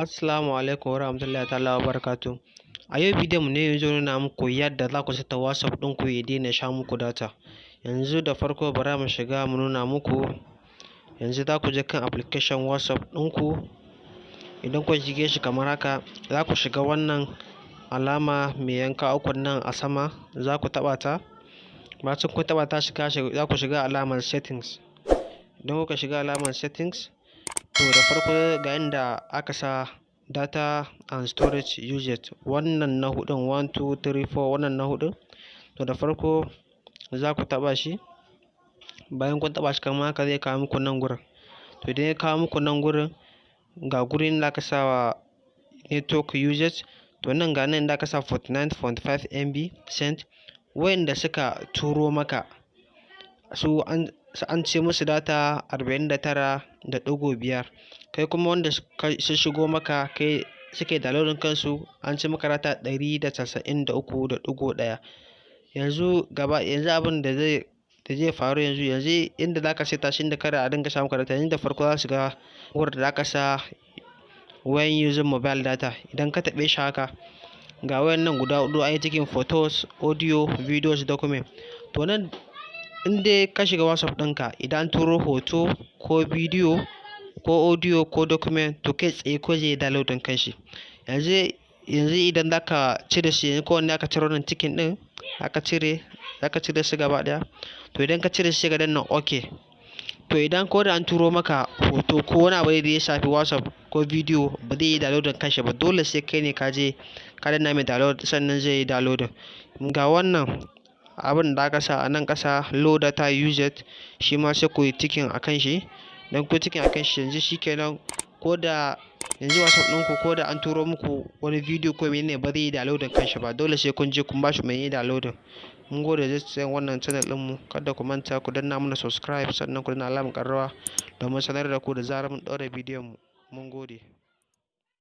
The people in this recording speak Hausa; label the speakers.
Speaker 1: Assalamu alaikum warahmatullahi ta'ala wabarakatuh. A yau bidiyon mu ne zai nuna muku yadda za ku saita WhatsApp ɗinku ya daina sha muku data. Yanzu da farko bara mu shiga mu nuna muku. Yanzu za ku je kan application WhatsApp ɗinku. Idan kun shige shi kamar haka, za ku shiga wannan alama mai yanka ukun nan a sama, za ku taɓa ta. Bacin kun taɓa ta shiga, za ku shiga alamar settings. Idan kuka shiga alamar settings, to da farko ga inda aka sa data and storage usage, wannan na huɗun, 1 2 3 4, wannan na huɗun. To da farko za ku taɓa shi. Bayan kun taɓa shi kamar haka, zai kawo muku nan gurin. To idan ya kawo muku nan gurin, ga gurin da aka sa network usage. To nan ga nan inda aka sa 49.5 MB sent, wayanda suka turo maka su an ce musu data 49.5. Kai kuma wanda su shigo maka kai suke downloading kansu, an ci maka data 193.1. Yanzu gaba, yanzu abin da zai faru yanzu, inda zaka saita shi inda kada a dinga sha maka data. Yanzu da farko za su ga wurin da zaka sa when using mobile data. Idan ka taɓe shi haka, ga wayannan guda huɗu an yi cikin photos, audio, videos, document. To nan in dai ka shiga WhatsApp ɗinka, idan an turo hoto ko bidiyo ko audio ko document, to kai tsaye ko zai yi downloading kanshi. Yanzu idan zaka cire shi, yanzu kowanne aka cire wannan ticking ɗin, aka cire, zaka cire su gaba ɗaya. To idan ka cire shi, sai ka danna OK. To idan ko da an turo maka hoto ko wani abu da ya shafi WhatsApp ko bidiyo, ba zai yi downloading kanshi ba. Dole sai kai ne ka je ka danna mai download sannan zai yi downloading. Ga wannan abin da aka sa a nan ƙasa, low data usage, shi ma sai ku yi ticking a kan shi. Idan ku yi ticking a kan shi, yanzu shikenan, ko da yanzu WhatsApp ɗinku, ko da an turo muku wani bidiyo ko menene, ba zai yi downloading kanshi ba. Dole sai kun je kun bashi mai yi downloading. Mun gode da sayan wannan channel ɗinmu. Kada ku manta ku danna mana subscribe, sannan ku danna alamar ƙararrawa domin sanar da ku da zarar mun ɗaura bidiyon mu. Mun gode.